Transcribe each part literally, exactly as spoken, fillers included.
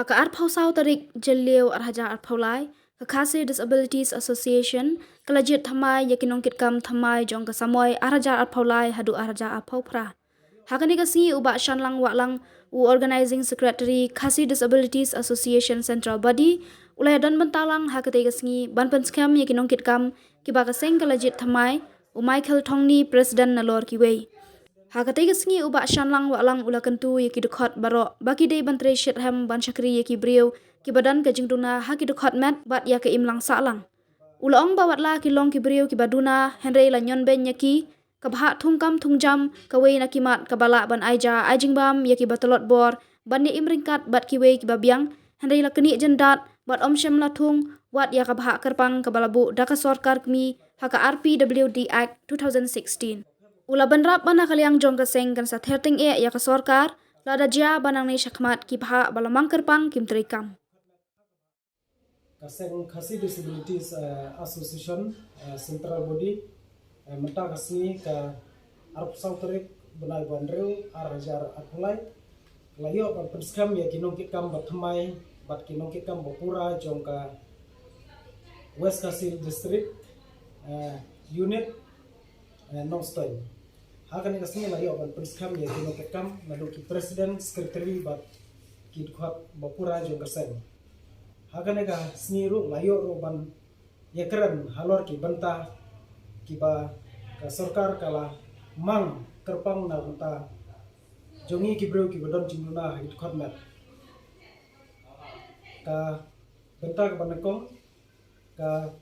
Ka arphew saw tarik Jylliew ar hajar arphew lai, ka Khasi Disabilities Association ka la jied thymmai ïa ki nongkitkam thymmai jong ka samoi ar hajar arphew lai haduh ar hajar arphew phra. Ha kane ka sngi u Bah Shanlang Wahlang, u Organizing Secretary Khasi Disabilities Association Central Body, u la ïadon bynta lang ha katei ka sngi ban pynskhem ïa ki nongkitkam kiba ka seng ka la jied thymmai, u Michael Thongni, President, nalor kiwei. Ha katei ka sngi u Bah Shanlang Wahlang u la kyntu ïa ki dkhot baroh ba ki dei ban trei shitrhem ban shakri ïa ki briew kiba don ka jingduna ha ki dkhot met bad ïa ka imlang sahlang. U la ong ba watla ki long ki briew kiba duna, hynrei la ñion beiñ ïa ki, ka bhah thungkam thungjam kawei na ki mat kaba lah ban ai ja ai jingbam ïa kiba tlot bor ban ïa im ryngkat bad kiwei kiba biang, hynrei la knieh jyndat bad ym shym la thung wat ïa ka bhah kyrpang kaba la buh da ka sorkar kmie ha ka R P W D Act two thousand sixteen. U la bynrap ba na ka liang jong ka seng kan sa ther tyngeh ïa ka sorkar lada jia ba nangne shakhmat ki bhah ba la mang kyrpang kim treikam. Ka seng Khasi Disabilities, eh, Association, eh, Central Body, eh, mynta ka sngi ka arphew saw tarik bnai ba hynriew ar hajar arphew lai, la ïoh ban pynskhem ïa ki nongkitkam ba thymmai bad ki nongkitkam ba pura jong ka West Khasi District, eh, Unit, eh, Nongstoiñ. Ha kane ka sngi la ïoh ban pynskhem ïa ki nongkitkam naduh ki President, Secretary bad ki dkhot ba pura jong ka seng. Ha kane ka sngi ruh la ïoh ruh ban ïakren halor ki bynta kiba ka sorkar ka la mang kyrpang na bynta jong ngi ki briew kiba don jingduna ha ki dkhot met. Ka bynta kaba nyngkong ka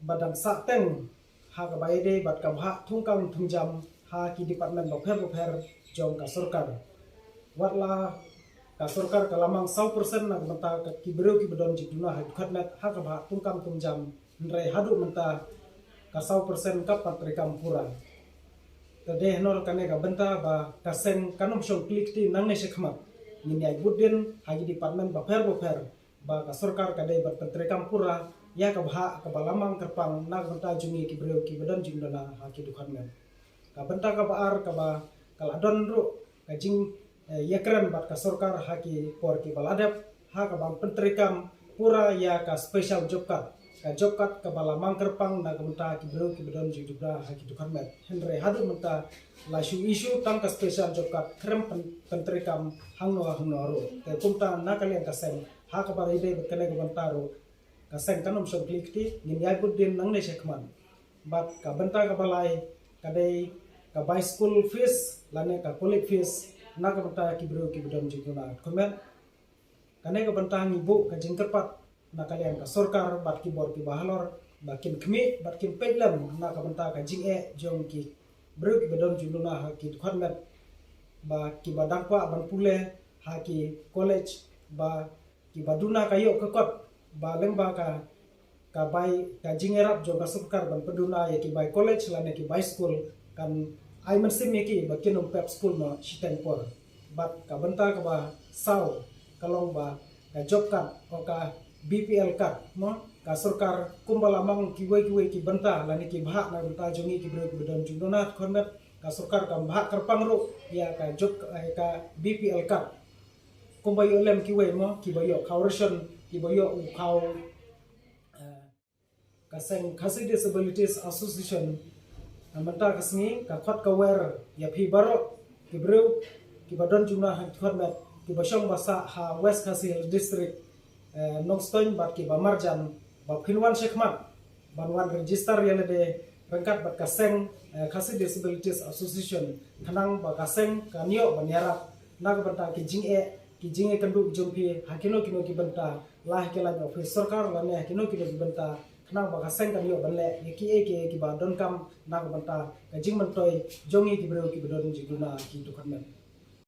ba dang sah teng ha kaba ïadei bad ka bhah thungkam thungjam ha ki department bapher bapher jong ka sorkar. Watla ka sorkar ka la mang saw percent na ka bynta ka ki briew kiba don jingduna ha ki dkhot met ha ka bhah thungkam thungjam, hynrei haduh mynta ka saw percent kam pat treikam pura. Te dei hynrei kane ka bynta ba ka seng kan ym shong kli kti nangne shakhmat. Ngin ïai bud dien ha ki department bapher bapher ba ka sorkar ka dei ban pyntreikam pura ïa ka bhah kaba la mang kyrpang na ka bynta jong ngi ki briew kiba don jingduna ha ki dkhot met. Ka bynta kaba ar kaba ka la don ruh ka jing, eh, ïakren bad ka sorkar ha ki por kiba la dep ha kaba pyntreikam pura ïa ka special job card, ka job card kaba la mang kyrpang na ka bynta ki briew kiba don jingduna ha ki dkhot met. Hynrei haduh mynta la shu issue tang ka special job card, khlem pyn-, pyntreikam hangno hangno ruh. Te kumta na ka liang ka seng ha kaba ïadei bad kane ka bynta ruh ka seng kan ym shong kli kti, ngin ïai bud dien nangne shakhmat. Bad ka bynta kaba lai ka dei ka bai school fees lane ka college fees na ka bynta ki briew kiba don jingduna ha ki dkhot met. Kane ka bynta ngi buh ka jingkyrpad na ka liang ka sorkar bad ki bor kiba halor ba kin khmih bad kin peit lem na ka bynta ka jingeh jong ki briew kiba don jingduna ha ki dkhot met ba kiba dang kwah ban pule ha ki college ba kiba duna ka ïoh ka kot ba lyngba ka, ka bai ka jingïarap jong ka sorkar ban pynduna ïa ki bai college lane ki bai school kan ai mynsiem ïa ki ba kin ym pep school noh shiteng por. Bad ka bynta kaba saw ka long ba ka job card o ka B P L card mo, ka sorkar kumba la mang kiwei kiwei ki bynta lane ki bhah na bynta jong ngi ki briew kiba don jingduna ha ki dkhot met, ka sorkar kam bhah kyrpang ruh ïa ka job, eh, ka B P L card. Kumba ïoh lem kiwei mo, kiba ïoh khaw ration, kiba ïoh u khaw, eh, ka seng Khasi Disabilities Association. Na mynta ka sngi ka khot ka wer ïa phi baroh ki briew kiba don jingduna ha ki dkhot met kiba shong ba sah ha West Khasi Hills District, eh, Nongstoiñ bad kiba marjan ba phin wan shakhmat ban wan register ïa lade ryngkat bad ka seng, eh, Khasi Disabilities Association khnang ba ka seng kan ïoh ban ïarap na ka bynta ki jingeh ki jingeh kynduh jong phi ha kino kino ki bynta, la ha ki lain office sorkar lane ha kino kino ki bynta, khnang ba ka seng kan ïoh ban leh ïa kiei kiei kiba donkam na ka bynta ka jingmyntoi jong ngi ki briew kiba don jingduna ha ki dkhot met.